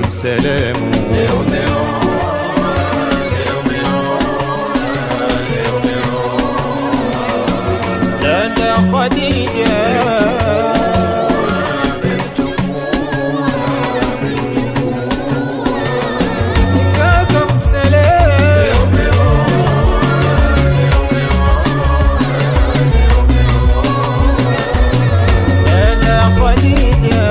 Selamu Dada Khadija Kaka msalamu Dada Khadija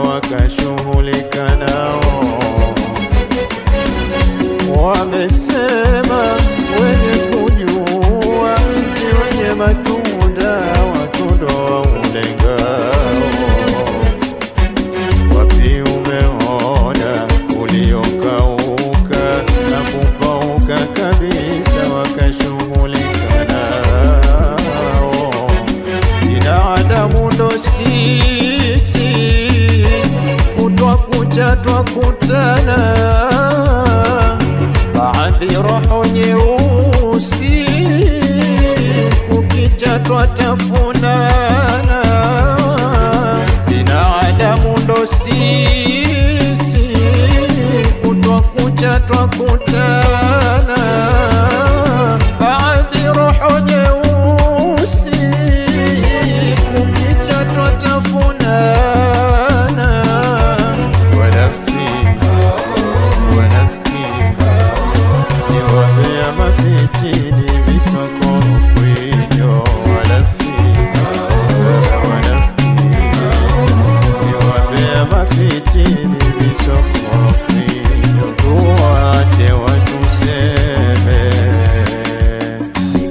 Wakashughulika nao, wamesema wenye kujua ni wenye matunda watundo wa ulengao. Wapi umeona uliokauka na kupauka kabisa, wakashughulika nao. Binadamu ndo sisi, kutwa twakutana, baadhi roho nyeusi, kukicha twatafunana. Binadamu ndo sisi, kutwa kucha twakutana, baadhi roho nyeusi, kukicha twatafunana. Mafitini visoko kwinyo walafi walafi niwambea mafitini visoko kwinyo, tuwache watuseme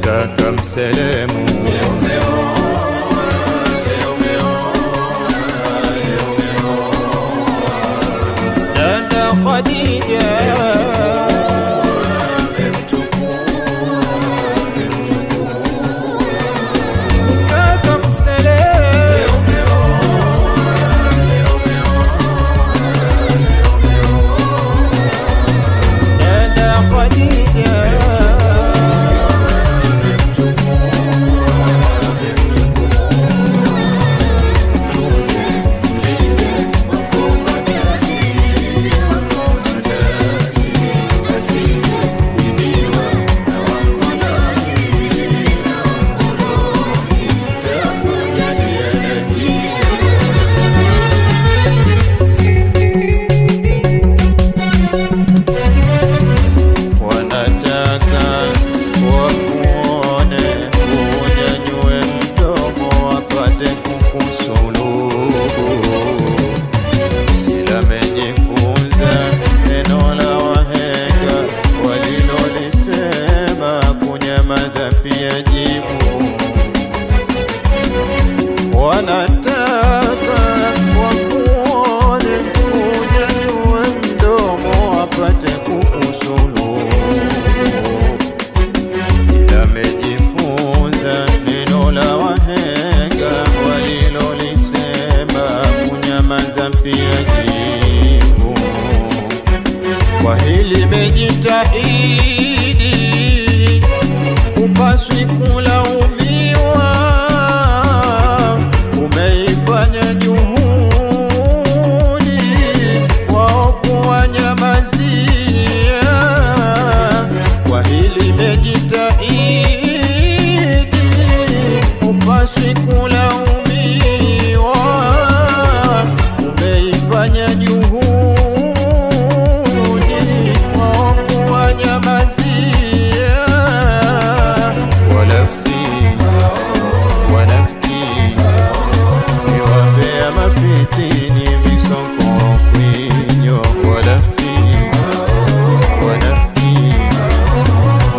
kaka mselemu. Dada Khadija Dada Khadija. Upaswi kulaumiwa, umeifanya juhudi wao kuwanyamazia. Kwa hili mejitahidi, upaswi kulaumiwa, umeifanya juhudi wao kuwanyamazia. Mafitini visokoro kwinyo walafi wanafiki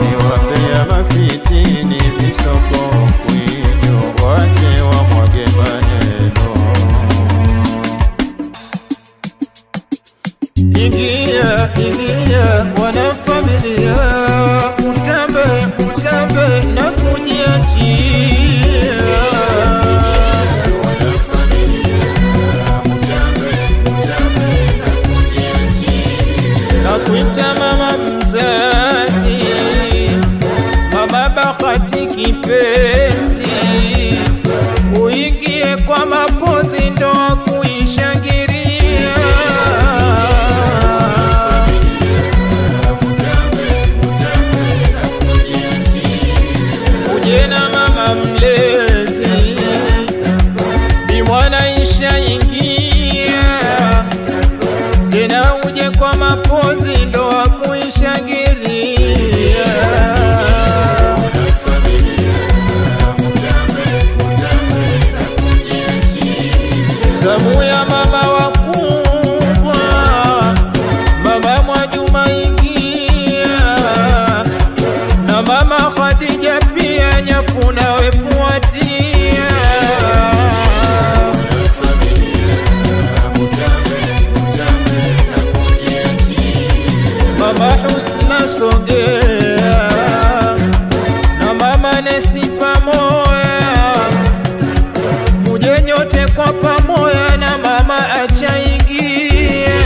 niwapea mafitini visokoro kwinyo wache wamwage maneno. Ingia ingia wanafamilia, utambe utambe na kujiachia. Nakuita mama mzazi, mama Bahati kipenzi, uingie kwa mapozi ndoa kuishangilia. Uje na mama mlezi, bi mwana isha ingia tena, uje kwa mapozi ndoa kuishangilia. Zamu ya mama wakubwa, mama Mwajuma ingia, na mama Khadija pia nyafu nawe fuatia. Mama Husna sogea, na mama Nesi pamoya, muje nyote kwa pamoya, na mama achaingia.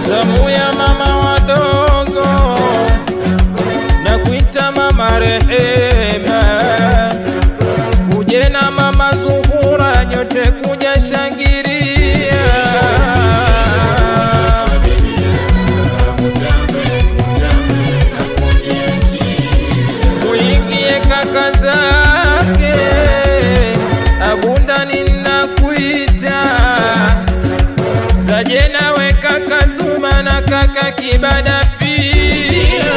Zamu ya mama wadogo, na kuita mama Rehema, uje na mama Zuhura, nyote kuja shangilia. Muingie kaka zake Abunda, ninakuita Saje, nawe kaka Zuma na kaka Kibada pia.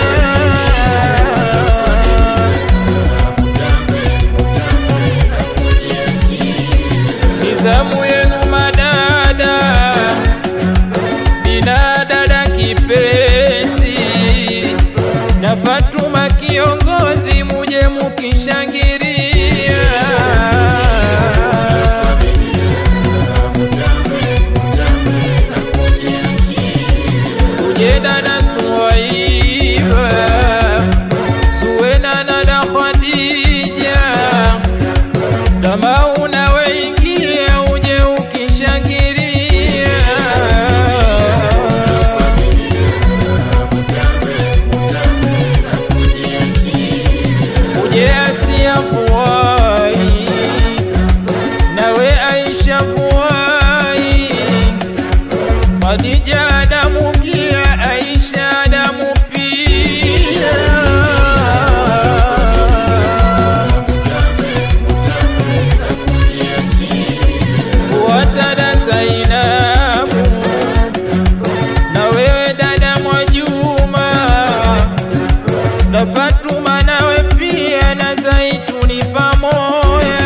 Nizamu yenu madada, nina dada kipenzi na Fatuma kiongozi, muje mukishangilia. Uje dada Suwaiba, Suwena na da Khadija, dama unawe ingia, uje ukishangilia. Uje Asia Fuai, nawe Aisha Fuai, Khadija Adamu kia, Aisha Adamu pia. Fuata da Zainabu, na wewe dada Mwajuma, na Fatuma nawe pia, na Zaituni pamoya.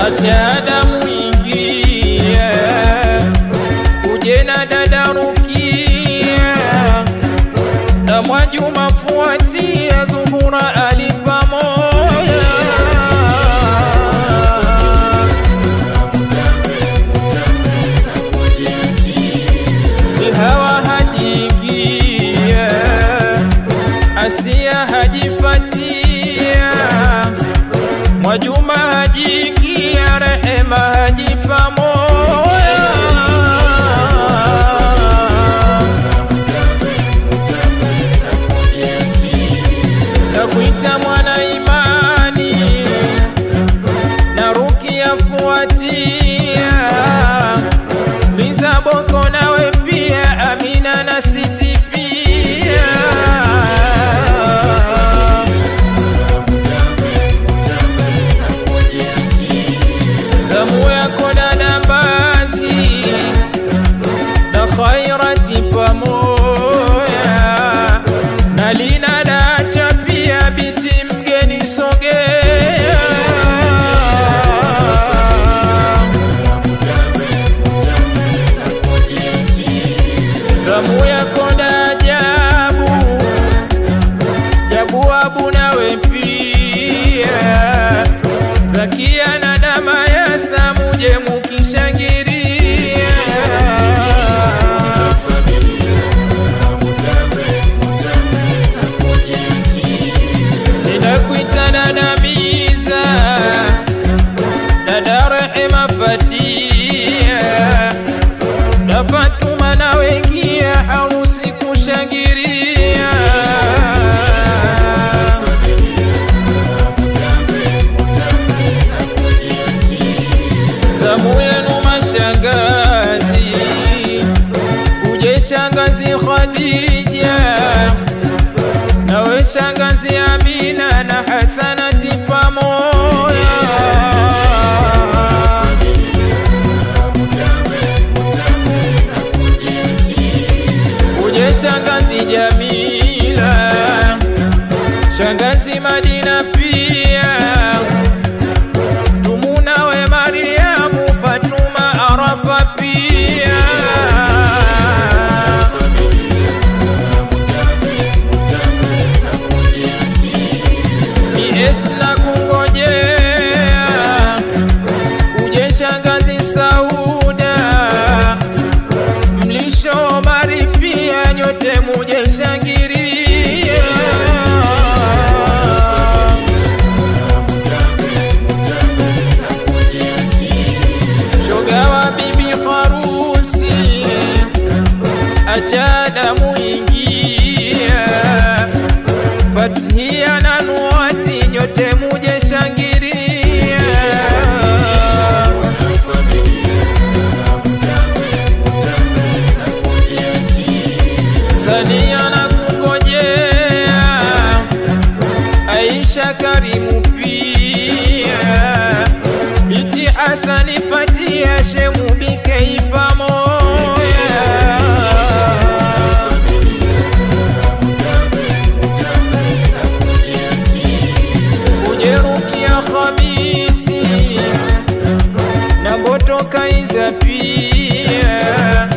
Acha Adamu ingia, uje na dada Rukia, na Mwajuma fuatia, Zuhura Ali pamoya. Ni hawa hajiingia, Asia hajifatia, Mwajuma Haji ingia, Rehema Haji pamoja. Nakuita mwana imani na Rukia fuatia, Mizaboko nawe pia, Amina na Siti pia. Zamu yako dada Mbazi na Khairati pamoja, na Lina Dacha pia, binti mgeni sogea. Zamu yako da Jabu, Jabu Abu nawe pia, Zakia na Dama ya Samuje mukishangiria. Ninakuita dada Miza, dada Rehema Fatia, na Fatuma na wengia harusi kushangiria. Zamu yenu mashangazi, uje shangazi Khadija, nawe shangazi Amina na Hasanati pamoja. Uje shangazi Jamila, shangazi Madina pia, Tumunawe Mariamu, Fatuma Arafa pia. Ni Esna kungojea, uje shangazi Sauda, Mlisho Omari pia, nyote muje shangiria. Shoga wa bibi harusi, acha damu ingia, Fathia na Nuati nyote muje shangiria. Sania na kungojea, Aisha Karimu pia, Binti Hasani Fatia, Shemu Bikei pamoja. Uje Rukia Khamisi na Mboto Kaiza pia,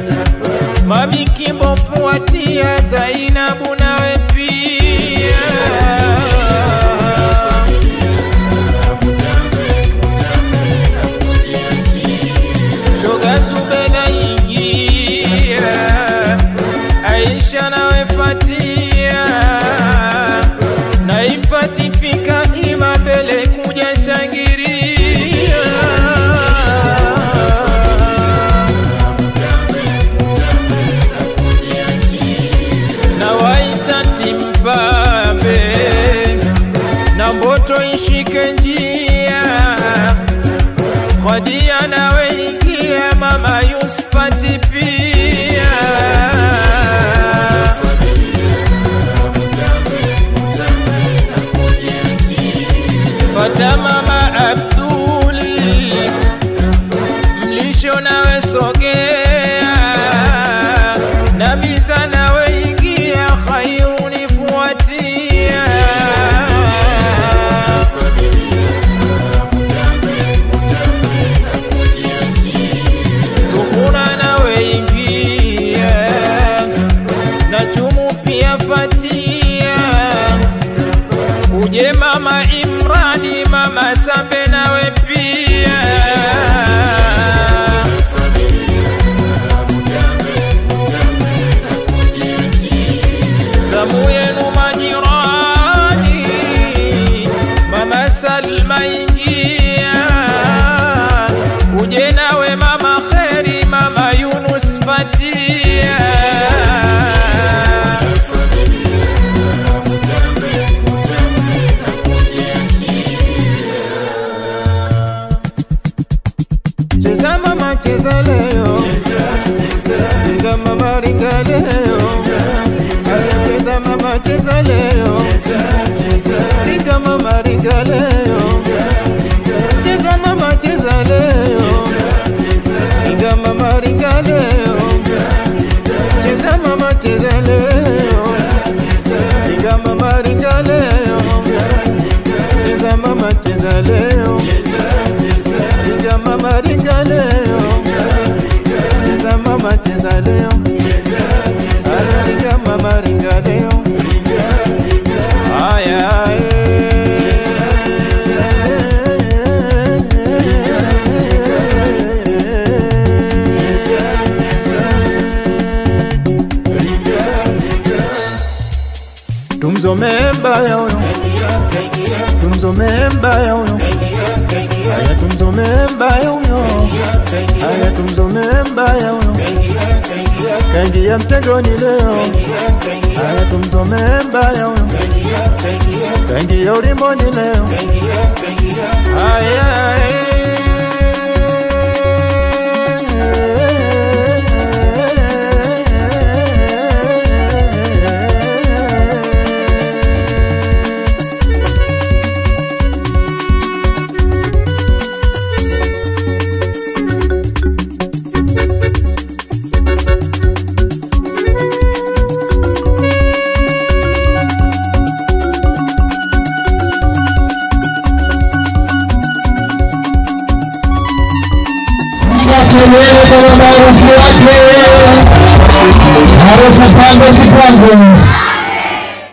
Mami Kimbo fuatia, Zainabu nawe pia. Shoga Zubeda ingia, Aisha nawe fatia, na Ifati fika ima mbele kuja shangiria. Na waita timpambe na Mboto ishike njia, Khadia nawe ingia, mama Yusufati pia. Fata mama Abduli, Mlisho nawe sogea, na Mitha nawe ingia, khairu nifuatia. Zuhura nawe ingia, na Chumu pia fatia, uje mama Imrani, mama Sambe nawe cheza leo, ringa mama ringa leo, aya cheza mama cheza leo, ringa mama ringa leo, cheza mama cheza leo, ringa mama ringa leo, cheza mama cheza leo, ringa mama ringa leo, cheza mama cheza leo, ringa mama ringa leo, cheza mama cheza leo, aya ringa mama ringa leo, aya tumzomee mbaya huyo, tumzomee mbaya huyo, aya tumzomee mbaya huyo, aya tumzomee mbaya huyo, kaingia mtegoni leo, aya tumzomee mbaya huyo, kaingia ulimboni leo, aya Kelele kwa baba harusi wake. Harusi pambe si pambe.